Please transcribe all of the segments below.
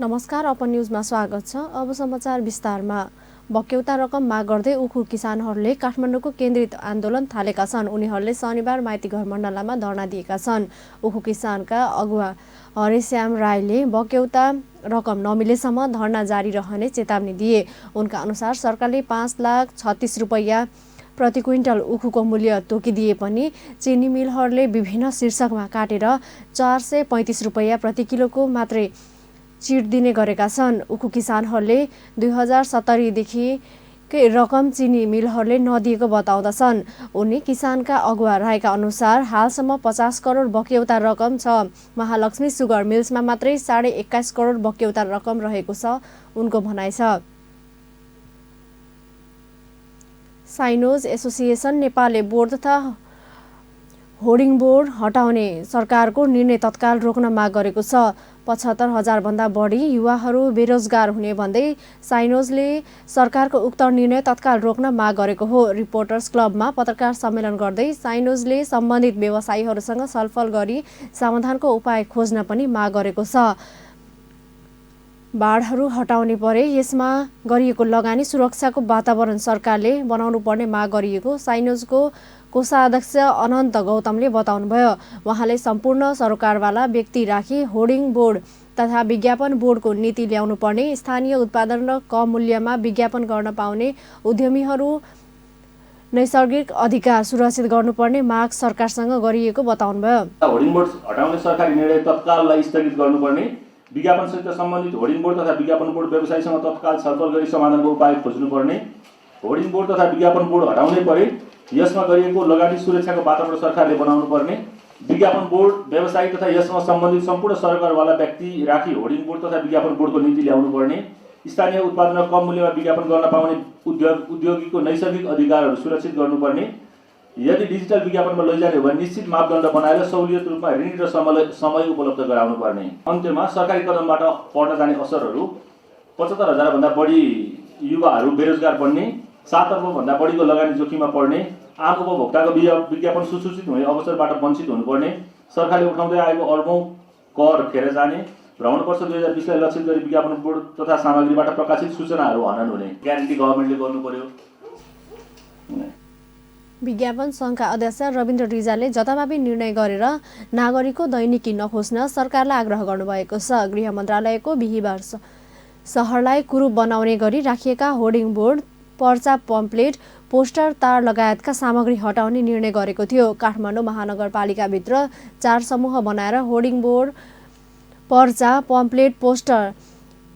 नमस्कार, अपन न्यूजमा स्वागत छ। अब समाचार विस्तारमा। बक्यौता रकम माग गर्दै उखु किसानहरूले काठमाडौँको केन्द्रित आन्दोलन थालेका छन्। उनीहरूले शनिबार माइतीघर मण्डलामा धरना दिएका छन्। उखु किसानका अगुवा हरिश्याम राईले बक्यौता रकम नमिलेसम्म धरना जारी रहने चेतावनी दिए। उनका अनुसार सरकारले 5,36,000 रुपैयाँ प्रति क्विन्टल उखुको मूल्य तोकिदिए पनि चिनी मिलहरूले विभिन्न शीर्षकमा काटेर 435 रुपैयाँ प्रति किलोको मात्रै चिट दिने गरेका छन्। उखु किसानहरूले 2070 देखि रकम चिनी मिलहरूले नदिएको बताउँदछन्। उनी किसानका अगुवा राईका अनुसार हालसम्म 50 करोड बक्यौता रकम छ। महालक्ष्मी सुगर मिल्समा मात्रै 21.5 करोड बक्यौता रकम रहेको छ उनको भनाइ छ। साइनोज एसोसिएसन नेपालले बोर्ड तथा होर्डिङ बोर्ड हटाउने सरकारको निर्णय तत्काल रोक्न माग गरेको छ। 75,000 भन्दा बढी युवाहरू बेरोजगार हुने भन्दै साइनोजले सरकारको उक्त निर्णय तत्काल रोक्न माग गरेको हो। रिपोर्टर्स क्लबमा पत्रकार सम्मेलन गर्दै साइनोजले सम्बन्धित व्यवसायीहरूसँग छलफल गरी समाधानको उपाय खोज्न पनि माग गरेको छ। बाढहरू हटाउने परे यसमा गरिएको लगानी सुरक्षाको वातावरण सरकारले बनाउनु पर्ने माग गरिएको साइनोजको कोषाध्यक्ष अनन्त गौतमले बताउनुभयो। उहाँले सम्पूर्ण सरोकारवाला व्यक्ति राखी होर्डिङ बोर्ड तथा विज्ञापन बोर्डको नीति ल्याउनु पर्ने, स्थानीय उत्पादन र कम मूल्यमा विज्ञापन गर्न पाउने उद्यमीहरू नैसर्गिक अधिकार सुरक्षित गर्नुपर्ने माग सरकारसँग गरिएको बताउनुभयो। होर्डिङ बोर्ड हटाउने सरकारी निर्णय तत्काललाई स्थगित गर्नुपर्ने, विज्ञापनसित सम्बन्धित होर्डिङ बोर्ड तथा विज्ञापन बोर्ड व्यवसायीसँग तत्काल छलफल गरी समाधानको उपाय खोज्नुपर्ने, होर्डिङ बोर्ड तथा विज्ञापन बोर्ड हटाउनै परे यसमा गरिएको लगानी सुरक्षाको वातावरण सरकारले बनाउनु पर्ने, विज्ञापन बोर्ड व्यवसायी तथा यसमा सम्बन्धित सम्पूर्ण सरकारवाला व्यक्ति राखी होर्डिङ बोर्ड तथा विज्ञापन बोर्डको नीति ल्याउनु पर्ने, स्थानीय उत्पादन र कम मूल्यमा विज्ञापन गर्न पाउने उद्योगीको नैसर्गिक अधिकारहरू सुरक्षित गर्नुपर्ने, यदि डिजिटल विज्ञापनमा लैजाने हो भने निश्चित मापदण्ड बनाएर सहुलियत रूपमा ऋण र समय उपलब्ध गराउनु पर्ने। अन्त्यमा सरकारी कदमबाट पर्न जाने असरहरू 75,000 भन्दा बढी युवाहरू बेरोजगार बन्ने, 7 अर्ब भन्दा बढीको लगानी जोखिममा पर्ने, आम उपभोक्ताको विज्ञापन सुसूचित हुने अवसरबाट वञ्चित हुनुपर्ने, सरकारले उठाउँदै आएको अर्बौं कर खेर जाने, भ्रमणवर्ष 2020लाई लक्षित गरी विज्ञापन बोर्ड तथा सामग्रीबाट प्रकाशित सूचनाहरू हनन हुने ग्यारेन्टी गभर्मेन्टले गर्नु पर्यो। विज्ञापन सङ्घका अध्यक्ष रविन्द्र रिजालले जताभावी निर्णय गरेर नागरिकको दैनिकी नखोज्न सरकारलाई आग्रह गर्नुभएको छ। गृह मन्त्रालयको बिहिबार सहरलाई कुरूप बनाउने गरी राखिएका होर्डिङ बोर्ड, पर्चा, पम्पलेट, पोस्टर, तार लगायतका सामग्री हटाउने निर्णय गरेको थियो। काठमाडौँ महानगरपालिकाभित्र 4 समूह बनाएर होर्डिङ बोर्ड, पर्चा, पम्पलेट, पोस्टर,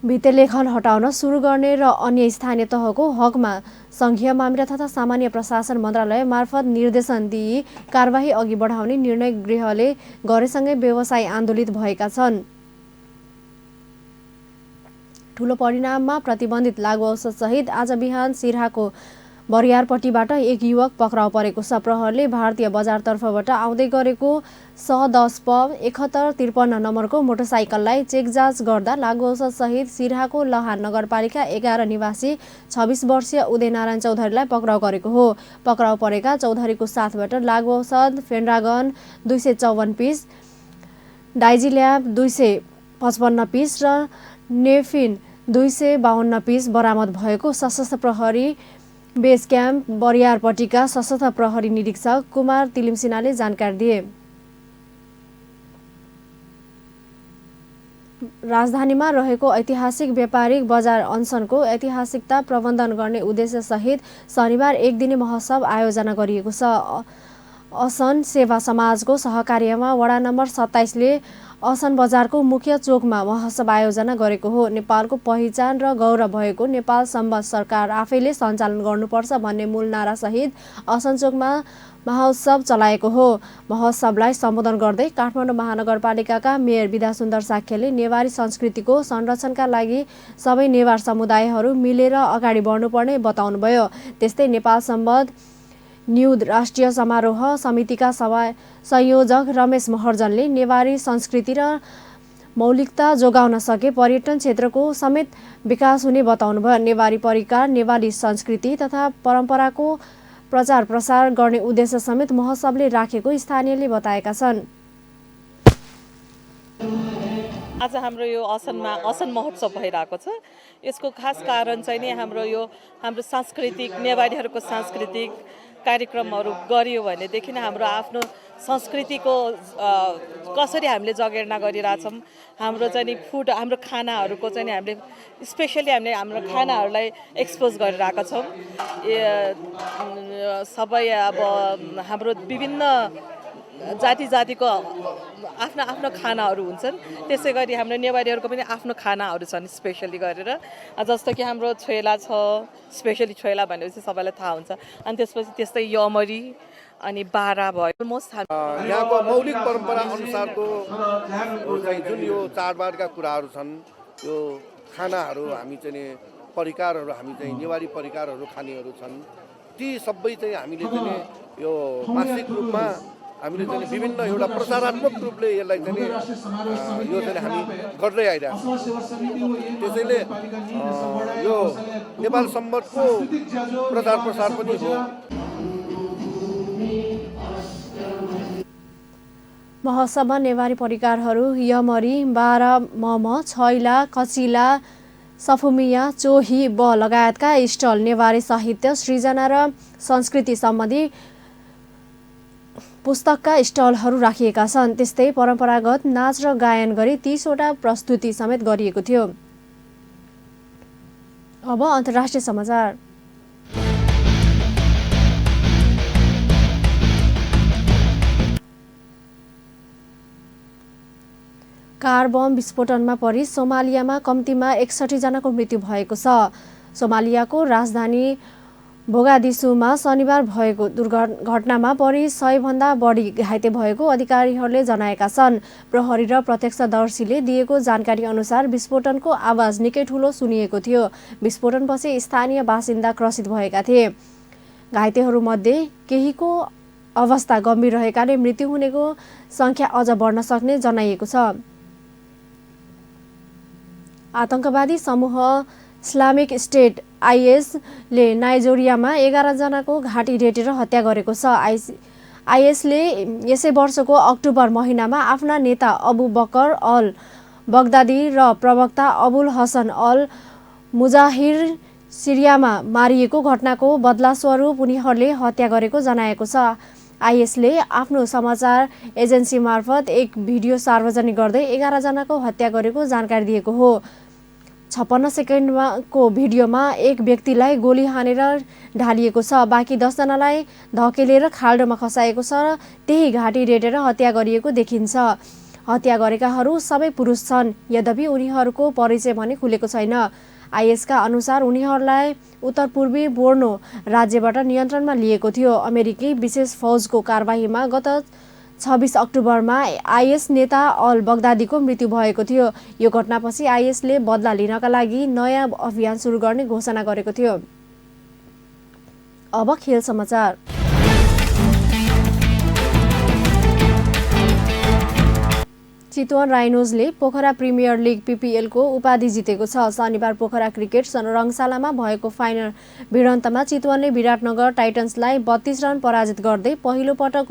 भित्तेलेखन हटाउन सुरु गर्ने र अन्य स्थानीय तहको हकमा सङ्घीय मामिला तथा सामान्य प्रशासन मन्त्रालय मार्फत निर्देशन दिई कारबाही अघि बढाउने निर्णय गृहले गरेसँगै व्यवसायी आन्दोलित भएका छन्। ठूलो परिणाममा प्रतिबन्धित लागु औषधसहित आज बिहान सिराहाको बरियारपट्टिबाट एक युवक पक्राउ परेको छ। प्रहरले भारतीय बजारतर्फबाट आउँदै गरेको स10 प 7153 नम्बरको मोटरसाइकललाई चेक जाँच गर्दा लागु औषधसहित सिराहाको लहान नगरपालिका 11 निवासी 26 वर्षीय उदयनारायण चौधरीलाई पक्राउ गरेको हो। पक्राउ परेका चौधरीको साथबाट लागु औषध फेन्ड्रागन 254 पिस, डाइजिल्याब 255 पिस र नेफिन 252 पिस बरामद भएको सशस्त्र प्रहरी बेस क्याम्प बरियारपट्टिका सशस्त्र प्रहरी निरीक्षक कुमार तिलिमसिनाले जानकारी दिए। राजधानीमा रहेको ऐतिहासिक व्यापारिक बजार अनसनको ऐतिहासिकता प्रबन्धन गर्ने उद्देश्यसहित शनिबार एक दिने महोत्सव आयोजना गरिएको छ। असन सेवा समाजको सहकार्यमा वडा नम्बर 27 ले असन बजारको मुख्य चोकमा महोत्सव आयोजना गरेको हो। नेपालको पहिचान र गौरव भएको नेपाल सम्बन्ध सरकार आफैले सञ्चालन गर्नुपर्छ भन्ने मूल नारासहित असन चोकमा महोत्सव चलाएको हो। महोत्सवलाई सम्बोधन गर्दै काठमाडौँ महानगरपालिकाका मेयर विद्यासुन्दर साक्यले नेवारी संस्कृतिको संरक्षणका लागि सबै नेवार समुदायहरू मिलेर अगाडि बढ्नुपर्ने बताउनुभयो। त्यस्तै नेपाल सम्बन्ध न्युद राष्ट्रिय समारोह समितिका संयोजक रमेश महर्जनले नेवारी संस्कृति र मौलिकता जोगाउन सके पर्यटन क्षेत्रको समेत विकास हुने बताउनुभयो। नेवारी परिकार, नेवारी संस्कृति तथा परम्पराको प्रचार प्रसार गर्ने उद्देश्य समेत महोत्सवले राखेको स्थानीयले बताएका छन्। आज हाम्रो यो असन महोत्सव भइरहेको छ। यसको खास कारण चाहिँ नि हाम्रो सांस्कृतिक नेवारीहरूको सांस्कृतिक कार्यक्रमहरू गरियो भनेदेखि हाम्रो आफ्नो संस्कृतिको कसरी हामीले जगेर्ना गरिरहेछौँ, हाम्रो चाहिँ नि फुड हाम्रो खानाहरूको चाहिँ हामीले स्पेसली हाम्रो खानाहरूलाई एक्सपोज गरिरहेका छौँ। सबै अब हाम्रो विभिन्न जातिको आफ्नो खानाहरू हुन्छन्। त्यसै गरी हाम्रो नेवारीहरूको पनि आफ्नो खानाहरू छन् स्पेसली गरेर, जस्तो कि हाम्रो छोइला छ। स्पेसली छोइला भनेपछि सबैलाई थाहा हुन्छ। अनि त्यसपछि त्यस्तै यमरी अनि बारा भयो। अलमोस्ट यहाँको मौलिक परम्परा अनुसारको जुन यो चाडबाडका कुराहरू छन्, यो खानाहरू हामी चाहिँ परिकारहरू हामी चाहिँ नेवारी परिकारहरू खानेहरू छन्, ती सबै चाहिँ हामीले चाहिँ यो मासिक रूपमा हामीले चाहिँ विभिन्न एउटा प्रचारात्मक रूपले यसलाई चाहिँ यो चाहिँ हामी गर्दै आइरहेको छौँ। त्यसैले यो नेपाल सम्बन्धको प्रचार प्रसार पनि हो। महोत्सवमा नेवारी परिकारहरू यमरी, बारा, मम, छैला, कचिला, सफुमिया, चोही, ब लगायतका स्टल, नेवारी साहित्य सृजना र संस्कृति सम्बन्धी पुस्तकका स्टलहरू राखिएका छन्। त्यस्तै परम्परागत नाच र गायन गरी 30 वटा प्रस्तुति समेत गरिएको थियो। अब अन्तर्राष्ट्रिय समाचार। कार बम विस्फोटनमा परि सोमालियामा कम्तीमा 61 जनाको मृत्यु भएको छ। सोमालियाको राजधानी मोगादिसुमा शनिबार भएको दुर्घटनामा परि 100 भन्दा बढी घाइते भएको अधिकारीहरूले जनाएका छन्। प्रहरी र प्रत्यक्षदर्शीले दिएको जानकारी अनुसार विस्फोटनको आवाज निकै ठूलो सुनिएको थियो। विस्फोटनपछि स्थानीय बासिन्दा क्रसित भएका थिए। घाइतेहरूमध्ये केहीको अवस्था गम्भीर रहेकाले मृत्यु हुनेको संख्या अझ बढ्न सक्ने जनाइएको छ। आतंकवादी समूह इस्लामिक स्टेट आइएसले नाइजेरियामा 11 जनाको घाँटी रेटेर हत्या गरेको छ। आइएसले यसै वर्षको अक्टोबर महिनामा आफ्ना नेता अबु बकर अल बगदादी र प्रवक्ता अबुल हसन अल मुजाहिर सिरियामा मारिएको घटनाको बदला स्वरूप उनीहरूले हत्या गरेको जनाएको छ। आइएसले आफ्नो समाचार एजेन्सी मार्फत एक भिडियो सार्वजनिक गर्दै 11 जनाको हत्या गरेको जानकारी दिएको हो। 56 सेकेन्डको भिडियोमा एक व्यक्तिलाई गोली हानेर ढालिएको छ। बाँकी 10 जनालाई धकेलेर खाल्डोमा खसाएको छ र त्यही घाँटी रेटेर हत्या गरिएको देखिन्छ। हत्या गरेकाहरू सबै पुरुष छन्। यद्यपि उनीहरूको परिचय भने खुलेको छैन। आइएसका अनुसार उनीहरूलाई उत्तर पूर्वी बोर्नो राज्यबाट नियन्त्रणमा लिएको थियो। अमेरिकी विशेष फौजको कारबाहीमा गत 26 अक्टोबरमा आइएस नेता अल बगदादीको मृत्यु भएको थियो। यो घटनापछि आइएसले बदला लिनका लागि नयाँ अभियान सुरु गर्ने घोषणा गरेको थियो। अब खेल समाचार। चितवन राइनोजले पोखरा प्रिमियर लिग PPL को उपाधि जितेको छ। शनिबार पोखरा क्रिकेट रङशालामा भएको फाइनल भिडन्तमा चितवनले विराटनगर टाइटन्सलाई 32 रन पराजित गर्दै पहिलो पटक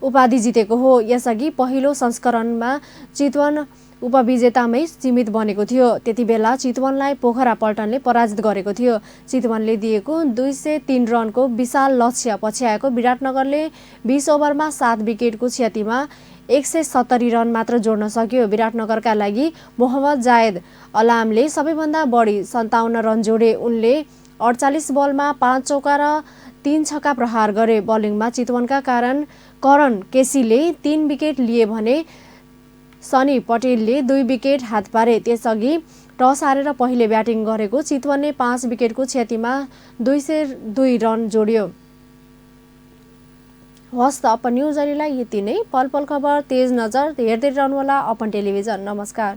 उपाधि जितेको हो। यसअघि पहिलो संस्करणमा चितवन उपविजेतामै सीमित बनेको थियो। त्यतिबेला चितवनलाई पोखरा पल्टनले पराजित गरेको थियो। चितवनले दिएको 203 रनको विशाल लक्ष्य पछ्याएको विराटनगरले 20 ओभरमा 7 विकेटको क्षतिमा 170 रन मात्र जोड्न सक्यो। विराटनगरका लागि मोहम्मद जायद अलामले सबैभन्दा बढी 57 रन जोडे। उनले 48 बलमा 5 चौका र 3 छक्का प्रहार गरे। बलिङमा चितवनका कारण करण केसीले 3 विकेट लिए भने सनी पटेलले 2 विकेट हात पारे। त्यसअघि टस हारेर पहिले ब्याटिङ गरेको चितवनले 5 विकेटको क्षतिमा 202 रन जोड्यो। हस्त अपन न्युज अहिलेलाई यति नै। पल पल खबर तेज नजर हेर्दै रहनुहोला अपन टेलिभिजन। नमस्कार।